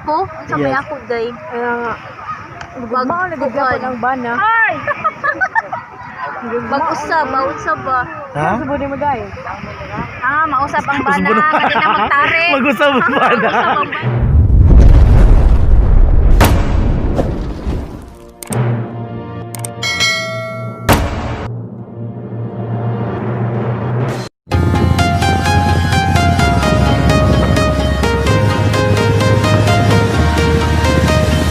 Ako? Sa may Yes. ako, day. Kaya nga. Mao na gid Kuan. ang bana. Mag-usab, mausab ba? Ha? Subod mo dai. Ah, mausap ang bana. Kadi na magtari. Mag-usab ang bana. Mausap ang bana.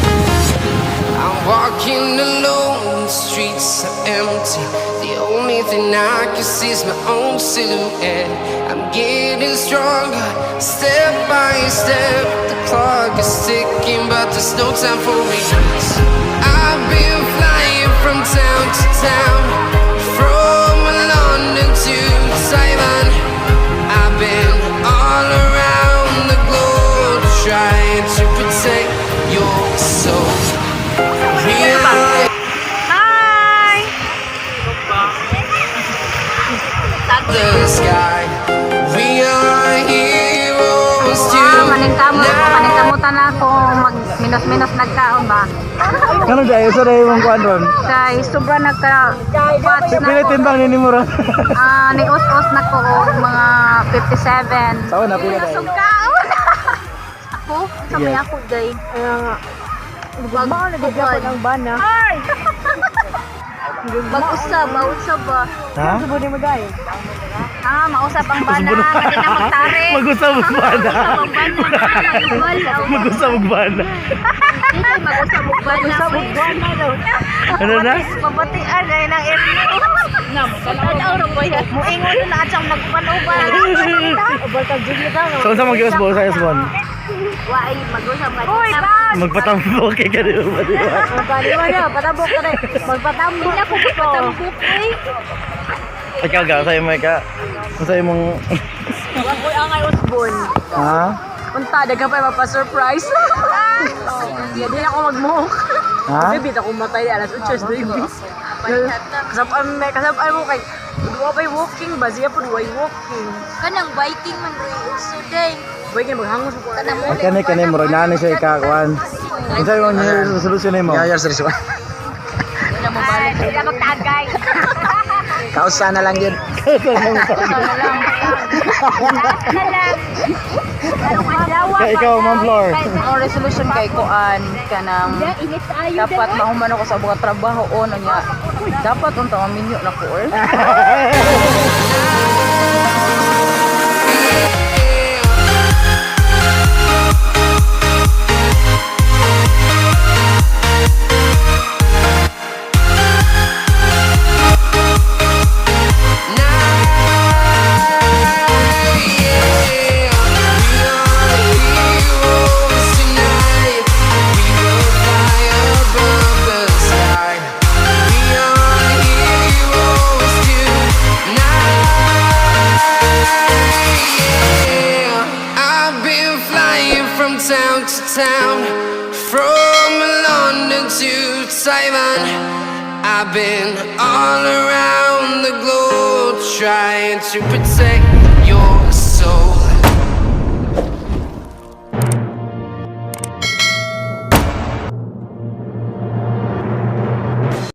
I'm walking alone, the streets are empty. The only thing I can see is my own silhouette. I'm getting stronger, step by step. The clock is ticking, but there's no time for me. I've been flying from town to town, from London to Taiwan. I've been all around the globe trying to protect your soul. Realize Hi! the sky. We are heroes Ah, maningkamot, tonight. maningkamutan na ako mag minus-minus nagkaon ba? Ano dahil? Sa dahil mong kuan ron? Kay sobra nagka fats na Pila ko. timbang ni mo ron? Ah, ni us-us na ko og mga 57. Sawa na pila dahil. Minus kaon. Ako? Sa may Yes. ako, day. Kaya nga. Mao na gid ang bana. Mag-usab, mausab ba? Ha? Subod mo dai. Ah, mausap ang bana. Kadi na magtari. Mag-usab ang bana. Mausap ang bana. Mag-usab ang bana. Dili mag-usab ang bana. Usab og bana daw. Ano na? Mabatian ay ng area. Tanaw ra ba yan? Muingon na atsang nagpan-uban. Ubal kag jigli ka no. So, unsa mag-ios bo sa Esbon? Waay, mag-usab nga. Uy, bag! Magpatambo kay ka di ba? Di ba? Magkaliwa na, patabok ka na. Magpatambok. Hindi ako patambok eh. Ikaw ga, sa'yo mo ika. Unsa imong Wa ko'y angay usbon. Ha? Unta, daghan pa mapa-surprise. Hindi na ako magmuhok. Ha? Baby, ako matay alas 8 sa baby. Kasap may kasap mo kay duwa pa'y walking ba siya po duwa walking. Kanang biking man roy uso day. Boy kay maghangos ko. Kanang Ang kani kani murag nani siya ika kuan. Unsa imong New Year's resolution nimo? New Year's resolution. Ah, sila magtagay. Kausa na lang yun. Last na lang. Anong adlaw? Kaya ikaw, Ma'am Flor. Ang resolution kay kuan kanang Init tayo. dapat mahuman ako sa mga trabaho o no niya. Dapat unta maminyo na ko or. Yeah, we are heroes tonight. We will fly above the sky. We are heroes tonight. Yeah, I've been flying from town to town, from London to Taiwan. I've been all around the globe trying to protect your soul.